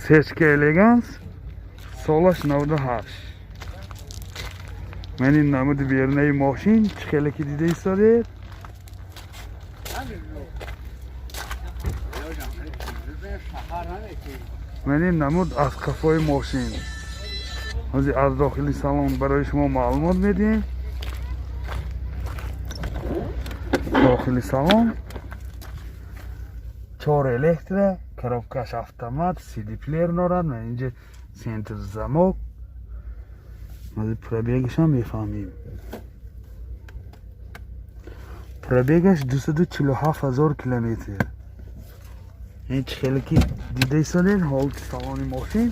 Сечка Элеганс, солаш 98. Ман ин намуди берунаи мошин, чӣ хеле ки дида истодед. Ман ин намуд аз қафои мошин. Ҳозир аз дохили салон барои шумо маълумот медиҳем. Дохили салон чор электро, коробкаш автомат, CD плеер дорад, ман инҷа центр замок. Ҳозир пробегашам мефаҳмем. Пробегаш 247 ҳазор километр. Ин чӣ хеле ки дида истодед, ҳолати салони мошин.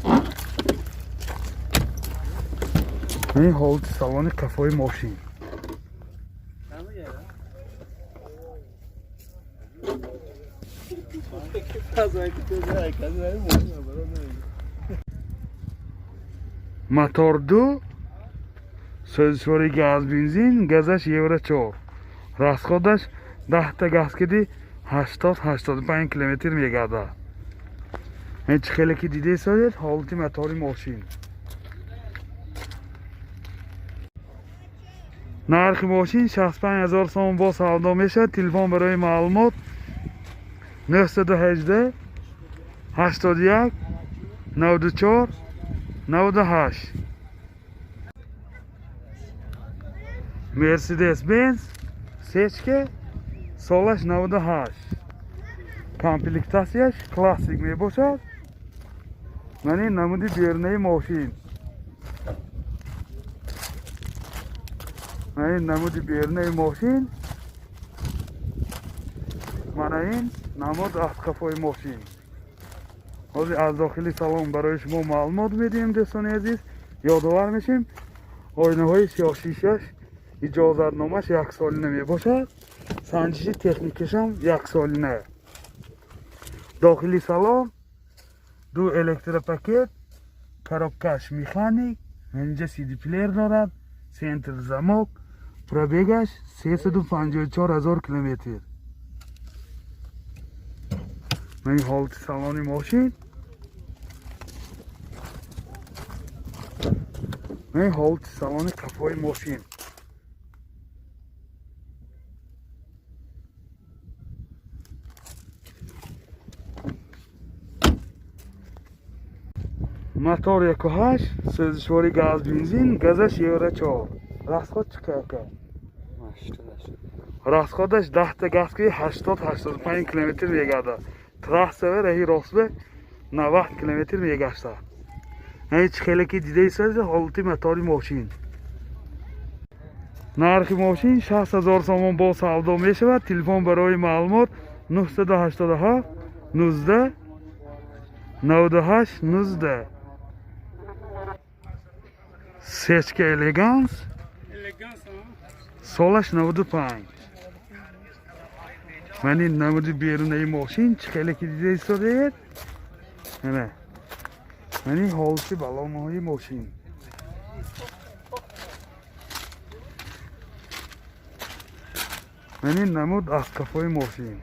Ин ҳолати салони қафои мошин. Мотор 2, сӯзишвори газ бензин, газаш евро 4. Расходаш 10 та газ киди 80-85 километр мегардад. Ин чӣ хеле ки дида истодед, ҳолати мотори мошин. Нархи мошин 65 ҳазор сомон бо савдо мешавад. Телефон барои маълумот 918 81 94 98. Мерседес Бенз сечка, солаш 98. Комплектатсияш классик мебошад. Ман ин намуди берунаи мошин. Ман ин намуди берунаи мошин. Мана ин намуд аз қафои мошин. Ҳозир аз дохили салон барои шумо маълумот медиҳем, дӯстони азиз. Ёдовар мешем, оинаҳои сиёҳшишаш иҷозатномаш яксолина мебошад. Санҷиши техникашам яксолина. Дохили салон ду электропакет, коробкаш механик, инҷа CD плеер дорад, центр замок, пробегаш 354 ҳазор километр. Ман ин ҳолати салони мошин. Ман ин ҳолати салони қафои мошин. Мотор 1.8, сӯзишвори газ бензин, газаш евро 4. Расход чӣ қадар? Расходаш 10 та газ ки 80-85 километр мегардад. Трассава раҳи ростбе 90 километр мегаштад. Ҳеҷ хеле ки дида истодед, ҳолати мотори мошин. Нархи мошин 60 ҳазор сомон бо савдо мешавад. Телефон барои маълумот 987 19 98 19. Сечка Элеганс, солаш 95. Ман ин намуди берунаи мошин, чӣ хеле ки дида истодед. Ана. Ман ин ҳолати балонҳои мошин. Ман ин намуд аз қафои мошин.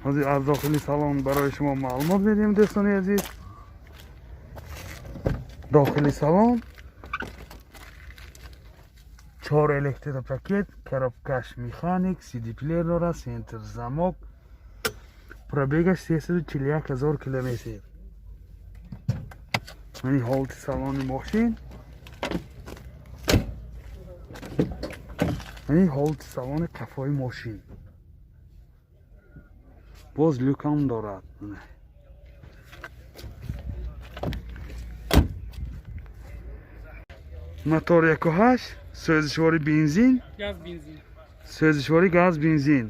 Ҳозир аз дохили салон барои шумо маълумот медиҳем, дӯстони азиз. Дохили салон чор электропакет, коробкаш механик, CD плеер дорад, центр замок, пробегаш 341 ҳазор километр. Ман ин ҳолати салони мошин. Ман ин ҳолати салони қафои мошин. Боз люкам дорад. Мотор 1.8, сӯзишвори бензин, газ бензин, сӯзишвори газ бензин.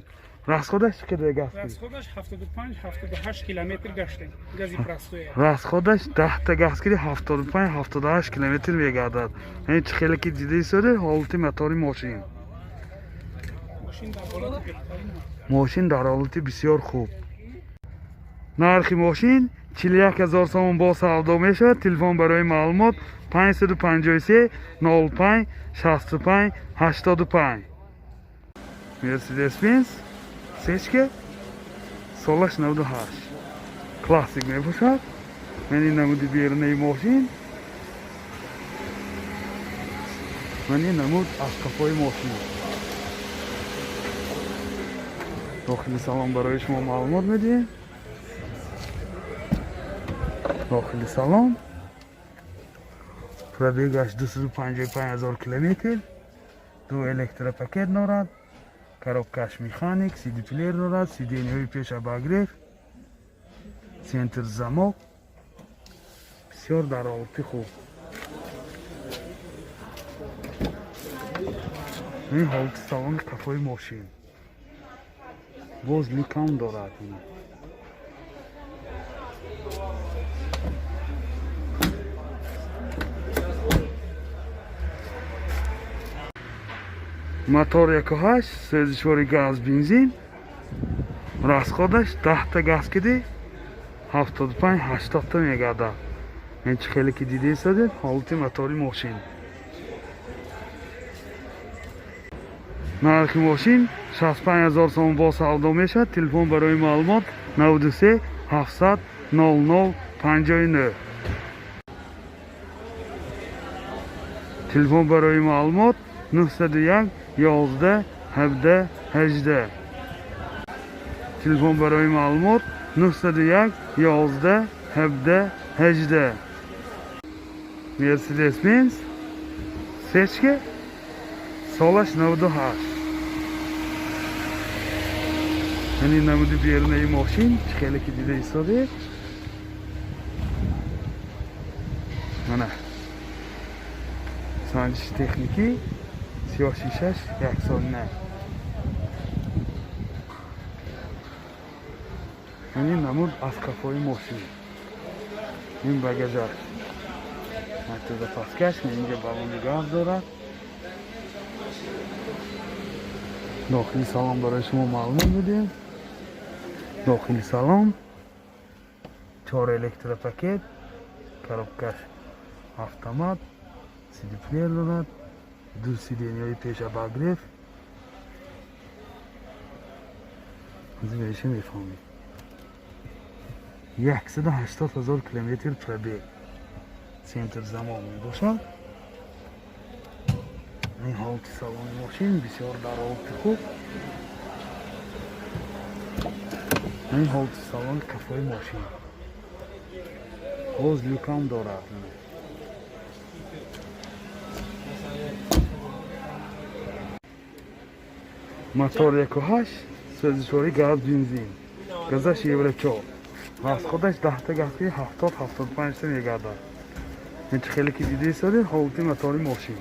Расходаш чӣ қадар газ? Расходаш 75 78 километр гаштем. Гази простой. Расходаш 10 та газ киди 75 78 километр мегардад. Ин чӣ хеле ки дида истода, ҳолати мотори мошин. Мошин дар ҳолати беҳтарин. Мошин дар ҳолати бисёр хуб. Нархи мошин 41 ҳазор сомон бо савдо мешавад. Телефон барои маълумот 553 05 65 85. Мерседес Бенз сечка, солаш 98, классик мебошад. Ман ин намуди берунаи мошин, ман ин намуд аз қафои мошин. Дохили салон барои шумо маълумот медиҳем. Дохили салон пробегаш 255 ҳазор километр, ду электропакет дорад, коробкаш механик, сидиплеер дорад, сиденияҳои пеш обогрев, центр замок, бисёр дар ҳолати хуб. Ин ҳолати салони қафои мошин. Боз люкам дорад. Мотор 1.8, сӯзишвори газ, бензин, расходаш 10та газ киди 75-80та мегардад. Ин чӣ хеле ки дида истодед, ҳолати мотори мошин. Нархи мошин 65 ҳазор сомон бо савдо мешавад. Телефон барои маълумот 93 700 00 59. Телефон барои маълумот 901 11 17 18. Телефон барои маълумот 901 11 17 18. Mercedes-Benz сечка, солаш 98. Ин намуди берунаи мошин, чӣ хеле ки дида истодед. Мана санҷиши техникӣ, сиёҳ шишаш яксона. Ин намуд аз қафои мошин. Ин багажаш. Запаскаш, инҷа баллони газ дорад. Дохили салон барои шумо маълумот медиҳем. Дохили салон 4 электропакет, коробкаш автомат, сидиплеер дорад, ду сиденияҳои пеш обогрев. Аз ин мефаҳмед. 180 ҳазор километр пробег. Центр замон мебошад. Ин ҳолати салони мошин бисёр дар ҳолати хуб. Ин ҳолати салони қафои мошин. Боз люкам дорад. Мотор 1.8, сӯзишвори газ, бензин. Газаш евро 4. Расходаш 10та газ ки 70-75та мегардад. Ин чӣ хеле ки дида истодед, ҳолати мотори мошин.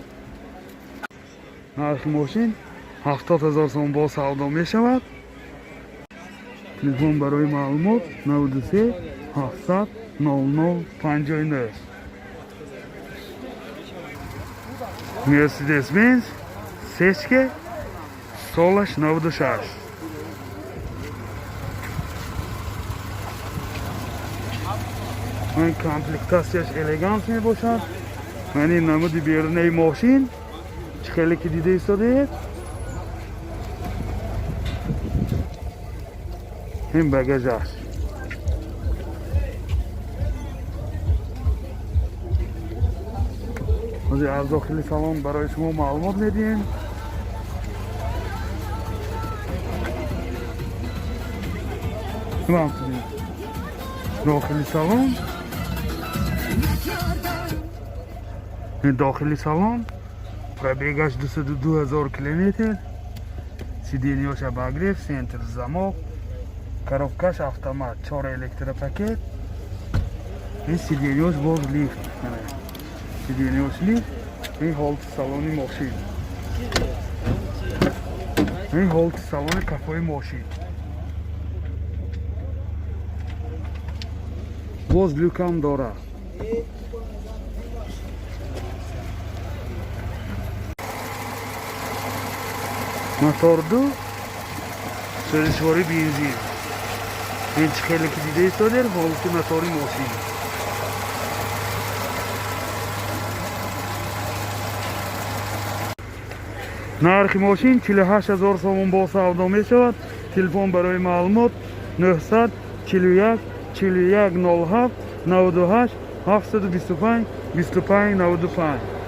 Нархи мошин 70 ҳазор сомон бо савдо мешавад. Телефон барои маълумот 93 700 00 59. Mercedes-Benz сечка, солаш 96. Ин комплектатсияш элеганс мебошад. Ман ин намуди берунаи мошин, чӣ хеле ки дида истодед. Ин багажаш. Ҳозир аз дохили салон барои шумо маълумот медиҳем. Дохили салон, ин дохили салон пробегаш 202 ҳазор километр, сиденияш обогрев, центр замок, коробкаш автомат, 4 электропакет. Ин сиденияш боз лифт. Сиденияш лифт. Ин ҳолати салони мошин. Ин ҳолати салони қафои мошин. Боз люкам дорад. Мотор 2, сӯзишвори бензин. Ин чӣ хеле ки дида истодед, ҳолати мотори мошин. Нархи мошин 48 ҳазор сомон бо савдо мешавад. Телефон барои маълумот 941 41 07. 98 725 25 95.